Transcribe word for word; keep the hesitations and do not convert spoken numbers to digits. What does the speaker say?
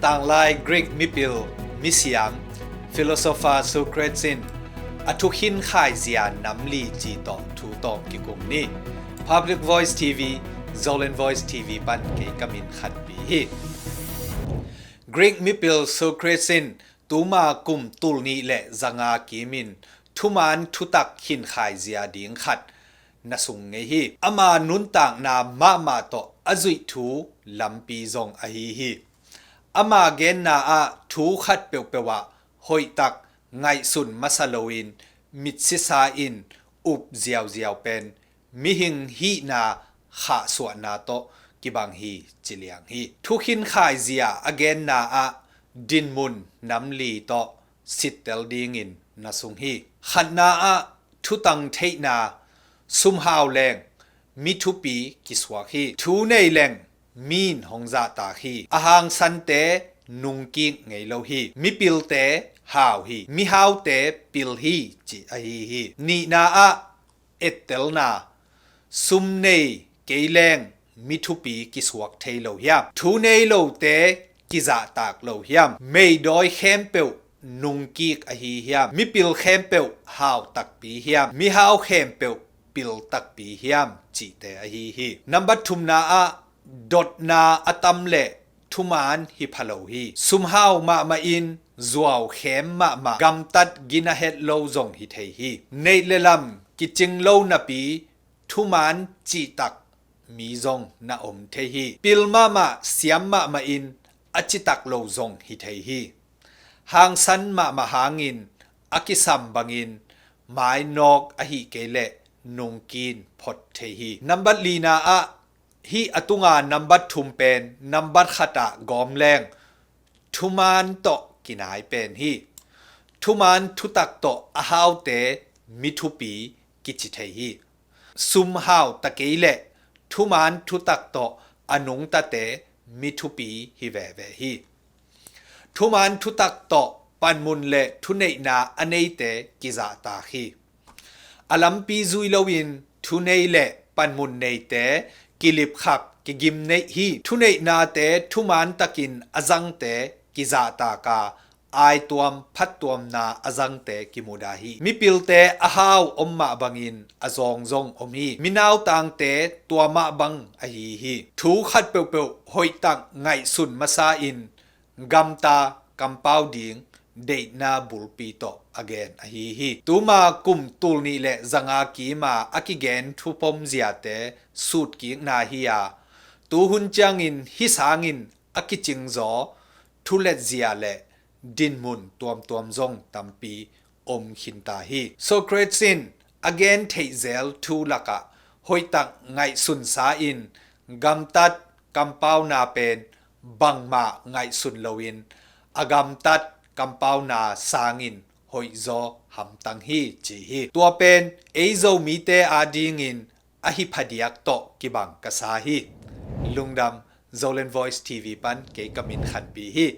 Tanglai Greek mipil, misiam, philosopher Socrates in a thukhin khaizia namli ci tawh thu tawm kikung ni. Public Voice T V, Zoland Voice T V pan kei ka min Khanpi hi. Greek mipil Socrates in tuma kum tul nih le zanga kimin thuman thutak khinkhai zia ding khat na sung ngei hi. Ama nuntakna mahmah tawh a zuih thu lampi zong ahi hi. Ama genna ah thu khat peuhpeuh ah hoihtak ngaihsun masa loin mitsisa in up ziauziau pen mihing hihna khahsuahna tawh kibang hi ci liang hi. Thukhin khaizia a genna ah dinmun namli tawh sittel dingin na sung hi. Khatna ah thutang theihna, sumhau leng mi thupi kisuak hi. Thu nei leng min hong zahtak hi. A hangsante nungkik ngei lo hi. Mipilte hau hi. Mihaute pil hi ci ahi hi. Nihna ah ettelna, sum nei kei leng mi thupi kisuak thei lo hiam? Thu nei lote kizahtak lo hiam? Meidawi khempeuh nungkik ahi hiam? Mipil khempeuh hau takpi hiam? Mihau khempeuh pil takpi hiam? Cihte ahi hi. Nambat thumna ah dotna a tam le thuman hi pha lo hi. Sumhau mahmah in zuau khem mahmah, gamtat gina het lo zong hi thei hi. Neih le lam kicing lo napi thuman cihtak mi zong na om thei hi. Pil mahmah, siam mahmah in a citak lo zong hi thei hi. Hangsan mahmah hangin a kisam bangin mainawk ahi kei leh nungkin phot thei hi. Nambat lina ah hih a tunga nambat thum pen nambat khatah gawm leng thuman tawh kinai pen hi. Thuman thutak tawh a haute mi thupi kici thei hi. Sumhau ta kei leh thuman thutak tawh a nungtate mi thupi hi veve hi. Thuman thutak tawh panmun le thuneihna a neite kizahtak hi. A lampi zui loin thunei le panmun neite kilipkhak kigimneih hi. Thuneihnate thuman takin a zangte kizahtak a, aituam phattuamna a zangte kimudah hi. Mipilte a hau om mah bangin a zawng zong om hi. Minautangte tua mah bang ahi hi. Thu khat peuhpeuh hoihtak ngaihsun masa in gamta kampau ding deihna bulpi tawh a gen ahi hi. Tuma kum tul nih le zanga kima a kigen thupom ziate sutkikna hi a, tuhun ciangin hih sangin a kicingzaw thuletzia le dinmun tuamtuam zong tampi om khinta hi. Socrates in a gen theihzel thu lakah hoihtak ngaihsunsa in gamtat kampauna pen bangmah ngaihsun loin a gamtat kampauna sangin hoihzaw hamtang hi ci hi. Tua pen ei Zomite adingin a hi phadiak tawh kibang ka sa hi. Lungdam. Zoland Voice T V pan kei ka min Khanpi hi.